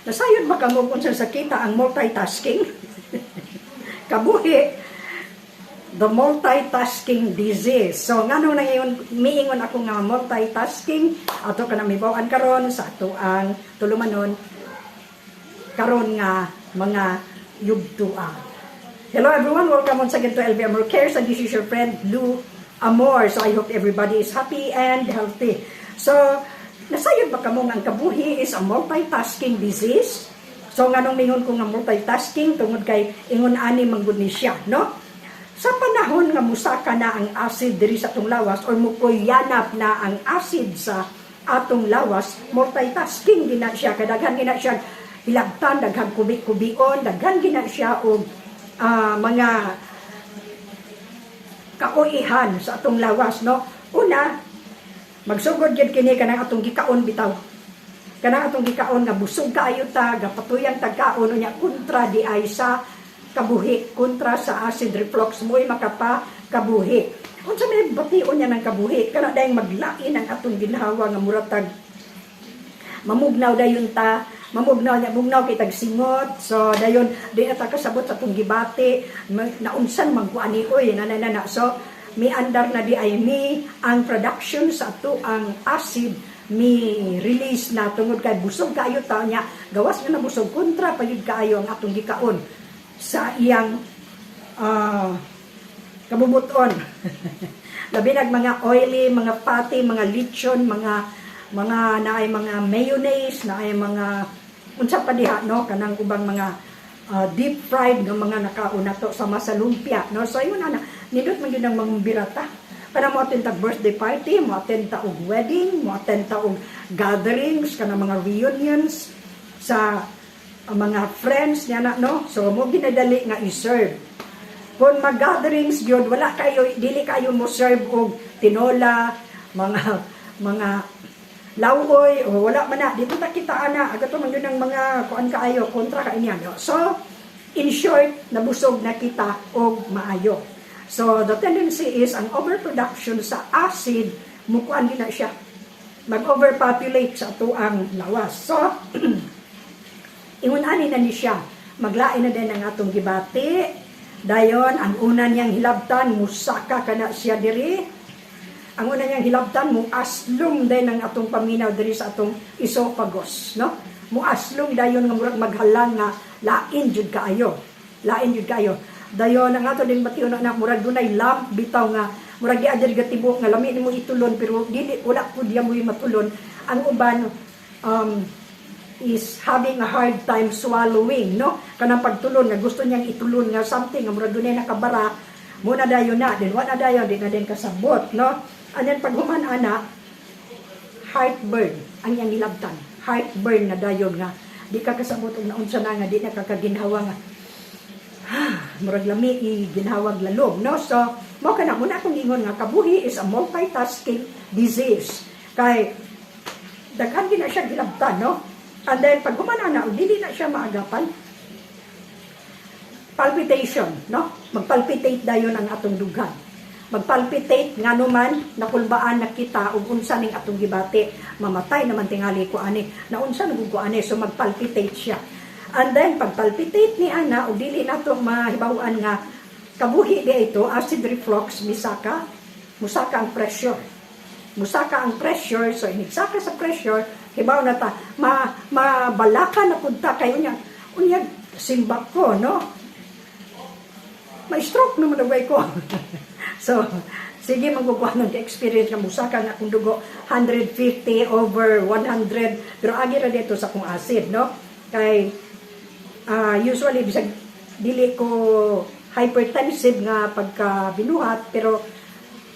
Nasayod ba kamo kung unsa sakita ang multitasking? Kabuhi, the multitasking disease. So ngano na ngayon miingon ako nga multitasking, ato ka na mibaw-an karon sa ato ang tulumanon karon nga mga yugtua. Hello everyone, welcome once again to LB Amor Cares and this is your friend Lou Amor. So I hope everybody is happy and healthy. So nasayod ba kamo nga ang kabuhi is a multitasking disease? So nganong mingon ko nga multitasking? Tungod kay ingon ani man gud ni siya, no? Sa panahon nga musaka na ang acid diri sa atong lawas or mukuyanap na ang acid sa atong lawas, multitasking gina siya, kadaghan gina siya hilabtan, daghang kubi-kubion, daghan gina siya og mga kauihan sa atong lawas, no? Una, magsugod gyud kini kanang atong gikaon bitaw. Kanang atong gikaon nga busog kaayo ta, gapatuyang tagkaon, unya kontra di ay sa kabuhi, kontra sa acid reflux mo'y makapa kabuhi. Unsa may bation niya ng kabuhi? Kana dayong maglain ang atong ginhawa nga muratag mamugnaw dayon ta, mamugnaw niya, mugnaw kay tag singot. So dayon di na ta kasabot sa atong gibati, naunsan man ko ani oy, na na na na. So mi andar na di ay mi ang production sa ato ang acid mi release na tungod kay busog kaayo ta niya, gawas nga nabusog, kontra pa gyud kaayo ang atong gikaon sa iyang kabubuton. Labi nag mga oily, mga fatty, mga lechon, mga naay mga mayonnaise, naay mga unsa pa diha, no, kanang ubang mga deep fried nga mga nakaon nato sama sa lumpia, no? So ingon ana, nindot man gyud ang mga birata kana mo attend tag birthday party, mo attend ta og wedding, mo attend ta og gatherings, kana mga reunions sa mga friends niya na, no? So mo ginadali nga i-serve kung mag-gatherings gyud, wala kayo, dili kayo mo serve og tinola, mga lawoy o wala man na dito ta kita ana agato man yun ang mga kuan kaayo, kontra ka niya, no? So in short, nabusog na kita og maayo. So the tendency is ang overproduction sa acid, mukuan din na siya, mag-overpopulate sa ato ang lawas. So ingon ani na ni siya, maglain na din ang atong gibati. Dayon ang una niyang hilabtan, musaka kana siya diri. Ang una niyang hilabtan, muaslom din ang atong paminaw diri sa atong esophagus, no? Muaslom dayon nga murag maghalang nga lain jud kaayo, lain jud kaayo. Dayon ang ato din bation na murag dunay lump bitaw nga murag di adiri gatibok nga lami nimo itulon pero dili, wala pud diya mo matulon. Ang uban is having a hard time swallowing, no? Kanang pagtulon nga gusto niyang itulon nga something nga murag dunay nakabara, mo na dayon na, then wa na dayon, di na din kasabot, no? And then pag human ana, heartburn ang iyang nilabtan. Heartburn na dayon nga di ka kasabot og naunsa na nga di na kakaginhawa nga murag lami i ginhawag lalom, no? So mo kana muna akong ingon nga kabuhi is a multitasking disease kay daghan gina siya gilabtan, no? And then pag humana na og dili na siya maagapan, palpitation, no? Magpalpitate dayon ang atong dughan, magpalpitate ngano man nakulbaan na kita og unsa ning atong gibati. Mamatay naman tingali ko ani, naunsa na ko ani. So magpalpitate siya. And then pag palpitate ni ana og dili nato mahibaw-an nga kabuhi di ito, acid reflux, misaka, musaka ang pressure, musaka ang pressure. So inigsaka sa pressure, hibaw na ta ma mabalaka na pud ta kay unya unya simbak ko, no? May stroke naman na ko. So sige, magkukuha ng experience nga musaka nga akong dugo 150 over 100, pero agi ra dito sa akong acid, no? Kay usually bisag dili ko hypertensive nga pagka binuhat, pero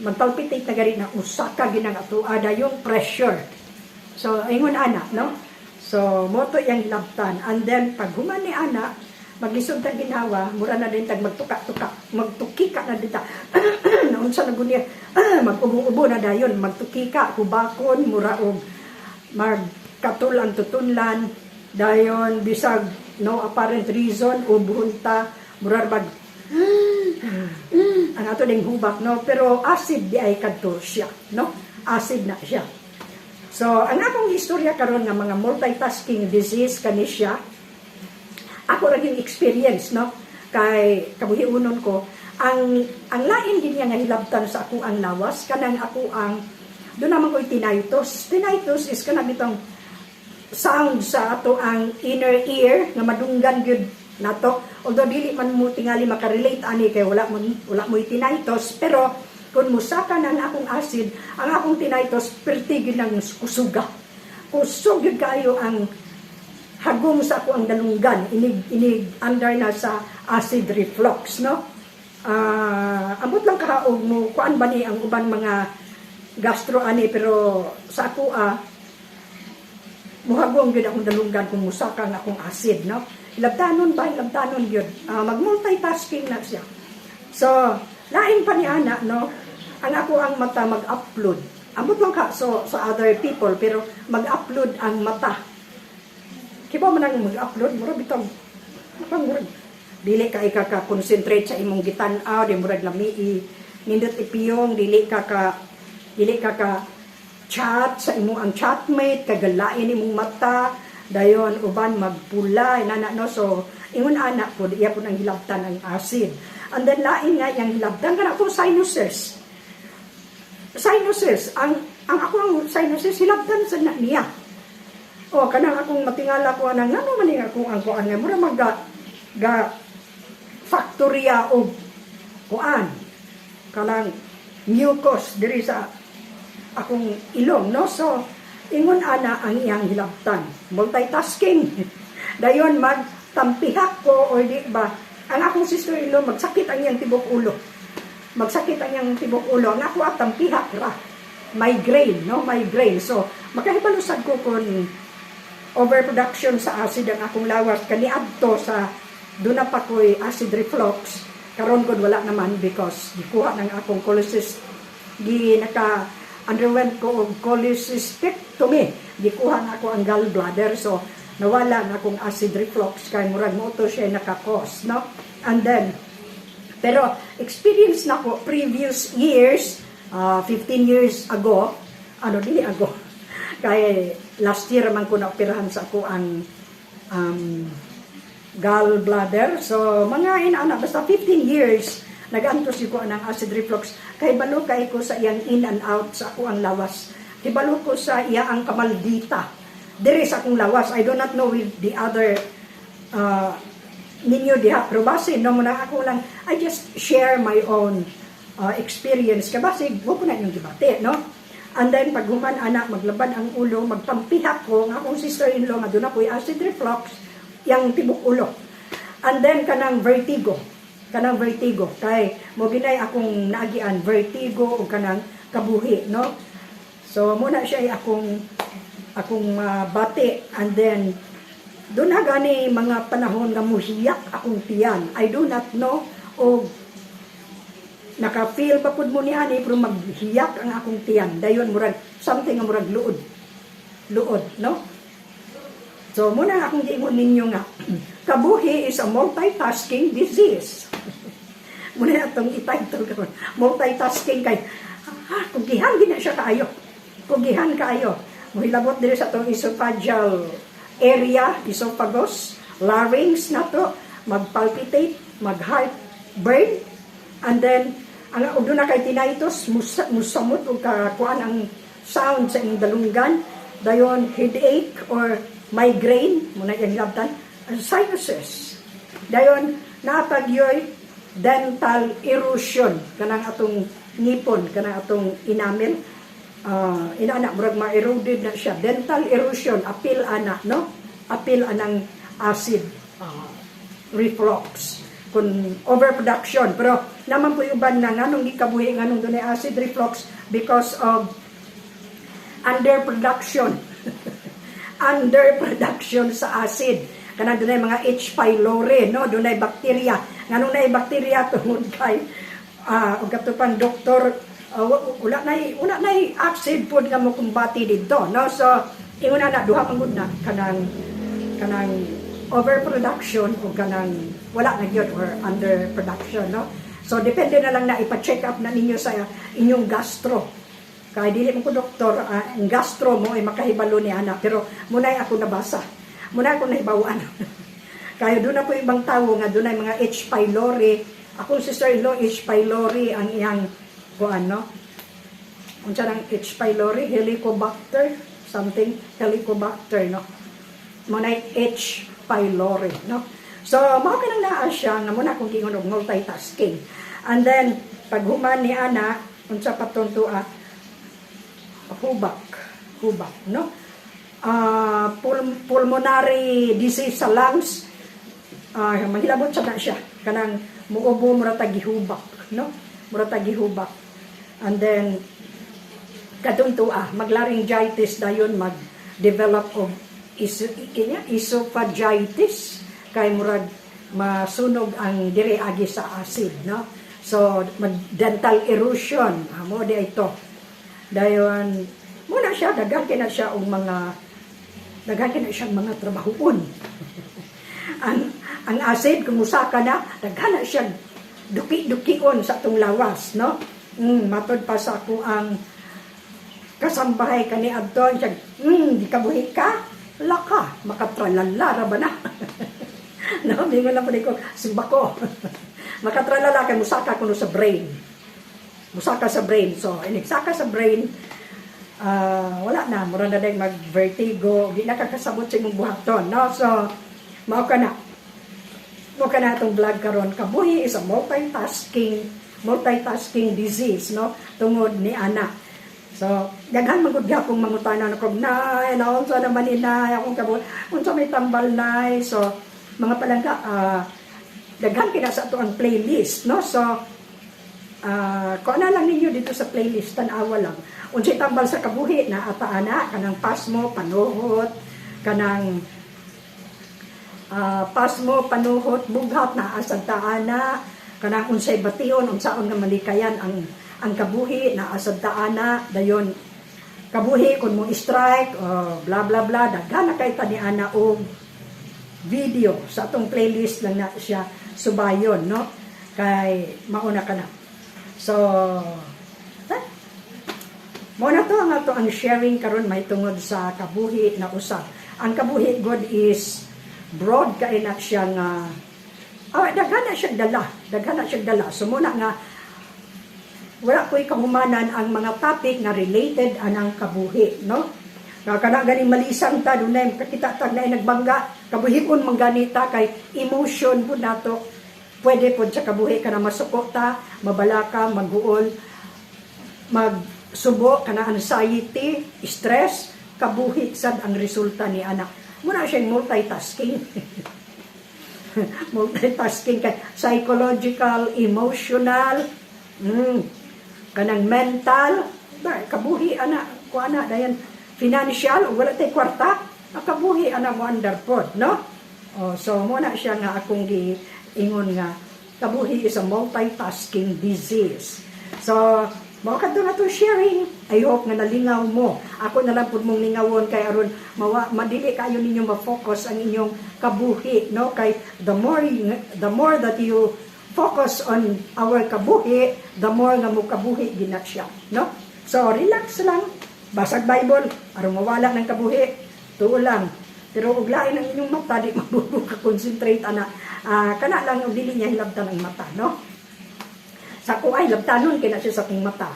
magpalpitate na gari na usaka ginang atoa yung pressure. So ingon ana, no? So mo to iyang hilabtan. And then pag human ni ana, maglisod tag ginhawa, mura na din tag magtuka-tuka, magtukika na din ta. Naunsa na gud niya, mag-ubo-ubo na dayon, magtukika, hubakon, mura og magkatul ang tutunlan, dayon bisag no apparent reason, ubuhon ta, mura mag ang ato ding hubak, no? Pero acid di ay kadto siya, no? Acid na siya. So, ang akong istorya karon nga mga multitasking disease kani siya, ako ra yung experience, no? Kay kabuhiunon ko, ang lain din niya nga hilabtan sa ako ang lawas, kanang ako ang doon naman ko'y tinnitus. Tinnitus is kanang bitong sound sa ato ang inner ear nga madunggan gyud nato. Although dili man mo tingali makarelate ani kay wala mo tinnitus, pero kung musaka na ang akong acid, ang akong tinnitus perti gyud ng kusuga. Kusog gyud kayo ang hagong sa ako ang dalunggan, inig inig under na sa acid reflux, no? Amot lang kahaog mo kuan ba ni ang uban mga gastro ani, pero sa ako muhagong gyud akong dalunggan kung musaka ang akong acid, no? Hilabtanon ba, hilabtanon gyud. Mag-multitasking na siya. So, lain pa ni ana, no? Ang ako ang mata mag-upload. Amot lang ka so sa other people, pero mag-upload ang mata. Kibaw man ang mag-upload, mura bitong parang murag dili ka ika ka concentrate sa imong gitan-aw, di murag lami i nindot ipiyong, dili ka ka chat sa imong ang chatmate kagalain imong mata, dayon uban magpula inana, no? So ingon ana po, iya po nang hilabtan ang acid. And then lain nga iyang hilabtan kana atong sinuses. Sinuses, ang ako ang sinuses hilabtan sa na niya. O kanang akong matingala ko anang ngano man ning akong ang kuan nga mura mag ga faktorya og kuan kanang mucus diri sa akong ilong, no? So ingon ana ang iyang hilabtan, multitasking. Dayon magtampihak ko or di ba, ang akong sister-in-law magsakit ang iyang tibok ulo, magsakit ang iyang tibok ulo. Ang ako at tampihak ra, migraine, no? Migraine. So makahibalo sad ko kung overproduction sa acid ang akong lawas kaniadto sa duna pa ko'y acid reflux. Karon gud wala naman because gikuha ng akong cholecyst, gi naka underwent ko og cholecystectomy, gikuha na ako ang gallbladder, so nawala ang akong acid reflux kay murag mo to siya naka-cause, no? And then pero experience na ko previous years, 15 years ago, ano, dili ago, kay last year man ko naoperahan sa ako ang gallbladder. So mga inaana, basta 15 years nag-antos ko ang acid reflux. Kay balo kay ko sa iyang in and out sa ako ang lawas. Kibalo ko sa iya ang kamaldita diri sa akong lawas. I do not know with the other ninyo diha, pero base no muna ako lang, I just share my own experience kay base mo ko na inyong gibati, no? And then pag human ana maglaban ang ulo, magtampihak ko, ang akong sister-in-law nga duna ko'y acid reflux, yang tibok ulo. And then kanang vertigo, kanang vertigo kay mo ginay akong naagian vertigo o kanang kabuhi, no? So muna siya ay akong bati. And then doon na gani mga panahon nga muhiyak akong tiyan. I do not know o naka-feel ba pud mo ni ani, pero maghiyak ang akong tiyan. Dayon murag something nga murag luod. Luod, no? So muna akong giingon ninyo nga kabuhi is a multitasking disease. Muna atong i-title karon. Multitasking kay ha, kugihan gina siya kaayo. Kugihan kaayo. Mohilabot diri sa atong esophageal area, esophagus, larynx na to, magpalpitate, mag-heartburn, and then, ang ug na kay tinnitus, musamot og kakuan ang sound sa imong dalunggan, dayon headache or migraine, muna yung hilabtan, and sinuses. Dayon, napagyoy dental erosion, kanang atong ngipon, kanang atong enamel, inana murag ma-eroded na siya. Dental erosion, apil ana, no? Apil anang acid reflux kung overproduction. Pero naman po yung uban na nganong gikabuhi, nganong dunay acid reflux, because of underproduction, underproduction sa acid, kanang dunay mga H. pylori, no? Dunay bacteria. Nganong naay bacteria? Tungod kay ug kato pang doktor, wala na acid pod nga mo kumbati didto, no? So ingon na duha man gud na, kanang overproduction o kanang wala na gyud or underproduction, no? So depende na lang na ipa-check up na ninyo sa inyong gastro. Kay dili man ko doktor, ang gastro mo ay makahibalo ni ana, pero muna'y ako nabasa. Muna ako nahibawan. Kaya doon na po ibang tao nga doon ay mga H. pylori. Akong sister-in-law, H. pylori ang iyang kuan, no? Unsa nang H. pylori? Helicobacter, something, Helicobacter, no? Muna H. pylori, no? So, mao kanang naa siya nga muna akong giingon og multitasking. And then, pag human ni ana, unsa pa tong tuwa, hubak, hubak, no? Pulmonary disease sa lungs, manghilabot sa na siya. Kanang muubo, mura ta gihubak, no? Mura ta gihubak. And then, kadtong tuwa, maglaryngitis dayon, mag-develop og inya, esophagitis kay murag masunog ang diri agi sa acid, no? So mag dental erosion, mo di ito. Dayon muna siya, daghan kay na siya og mga, daghan kay na siyang mga trabahoon. Ang acid kung musaka na, daghan na siya duki-dukion sa atong lawas, no? Matod pa sa ako ang kasambahay kani adto siya, di kabuhi ka, laka, makatralala ra ba na?" No, mingon na po ko, simba ko. Makatralala kay musaka kuno sa brain. Musaka sa brain. So, inigsaka sa brain, wala na, mura na din mag-vertigo, di na kakasabot sa imong buhaton, no? So, mao ka na. Mao ka na itong vlog karon. Kabuhi is a multitasking disease, no? Tungod ni ana. So, daghan man gud gyapong mangutana na kog, "Nay, naunsa naman ni, Nay, akong kabuhi, unsa may tambal, Nay?" So, mga palangga, daghan kina sa ato ang playlist, no? So, kuha na lang ninyo dito sa playlist, tan-awa lang. Unsay tambal sa kabuhi na ata ana, kanang pasmo, panuhot, kanang pasmo, panuhot, bughat na asad ana, kanang unsay bation, unsaon nga malikayan ang kabuhi na asad ana, dayon kabuhi kung mo strike, oh, bla bla bla, daghan na kay tani ana og video sa atong playlist lang na siya subayon, no? Kay mauna ka na. So, mao na to ang ato ang sharing karon mahitungod sa kabuhi na usab. Ang kabuhi god is broad kay na siya nga daghan na siya dala, daghan na siya dala. So muna nga wala ko'y kahumanan ang mga topic na related anang kabuhi, no? Nga kana ganing malisang ta, dunay kakita tag na nagbangga, kabuhion man ganita kay emotion pud nato. Pwede pod sa kabuhi kana masuko ta, mabalaka, maghuol, magsubo, kana anxiety, stress, kabuhi sad ang resulta ni ana. Muna siya multitasking. Multitasking kay psychological, emotional, kanang mental, ba, kabuhi ana, kuana dayon financial, ug wala tay kwarta, ang kabuhi ana mo under pod, no? Oh, so mo na siya nga akong giingon nga kabuhi is a multitasking disease. So, mao kadto na to sharing. I hope nga nalingaw mo. Ako na lang pud mong lingawon kay aron mawa madili kayo ninyo ma-focus ang inyong kabuhi, no? Kay the more that you focus on our kabuhi, the more nga mo kabuhi gina siya, no? So relax lang. Basag Bible aron mawala ng kabuhi. Tuo lang. Pero og lain ang inyong mata, di mabubo ka concentrate ana. Kana lang og dili niya hilabtan ang mata, no? Sa ako ay labtanon kay na siya sa akong mata.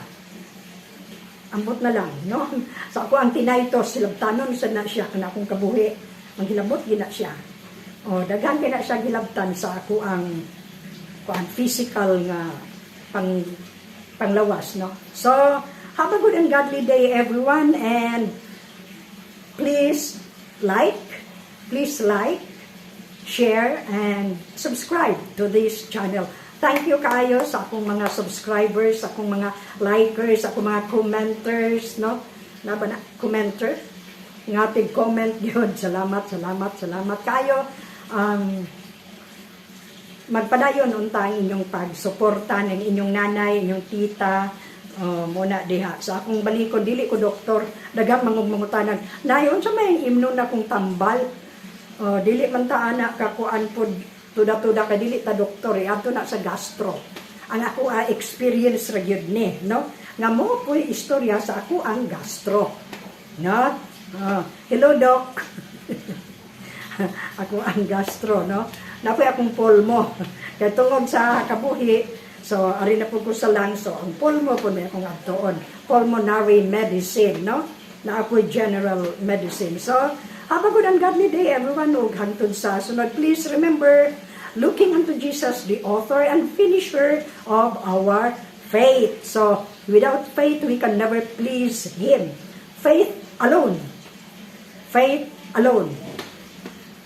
Ambot na lang, no? Sa ako ang tinnitus, hilabtanon sa na siya kana akong kabuhi. Manghilabot gina siya. O daghan kay na siya gilabtan sa ako ang kuan physical nga panglawas, no? So, have a good and godly day, everyone, and please like, share, and subscribe to this channel. Thank you kaayo sa akong mga subscribers, sa akong mga likers, sa akong mga commenters, no? Na ba na commenter? Nga tig comment yun. Salamat, salamat, salamat kayo. Magpadayon unta ang inyong pagsuporta ng inyong nanay, inyong tita, muna diha. Sa akong balikon, dili ko doktor, daghang mangugmangutanan. "Nay, unsa may imnon na kong tambal?" Dili man ta ana kakuan pod tuda-tuda ka, dili ta doktor, adto na sa gastro. Ang ako experience ra gyud ni, no? Nga mao po'y istorya sa akoang gastro. No? Ah, hello, Doc. Ako ang gastro, no? Naa poy akong pulmo. Kay tungod sa kabuhi, so ari na po ko sa lungs, so ang pulmo po na akong adtoon. Pulmonary medicine, no? Na ako'y general medicine. So, have a good and godly day, everyone. Ug hangtod sa sunod. Please remember, looking unto Jesus, the author and finisher of our faith. So, without faith, we can never please Him. Faith alone. Faith alone.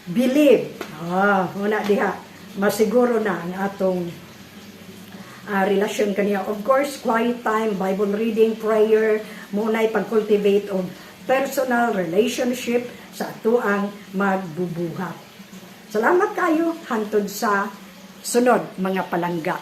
Believe. Ah, muna diha. Masiguro na ang atong relasyon kaniya. Of course, quiet time, Bible reading, prayer, mao na'y pag-cultivate og personal relationship sa atoang magbubuhat. Salamat kayo, hantod sa sunod, mga palangga.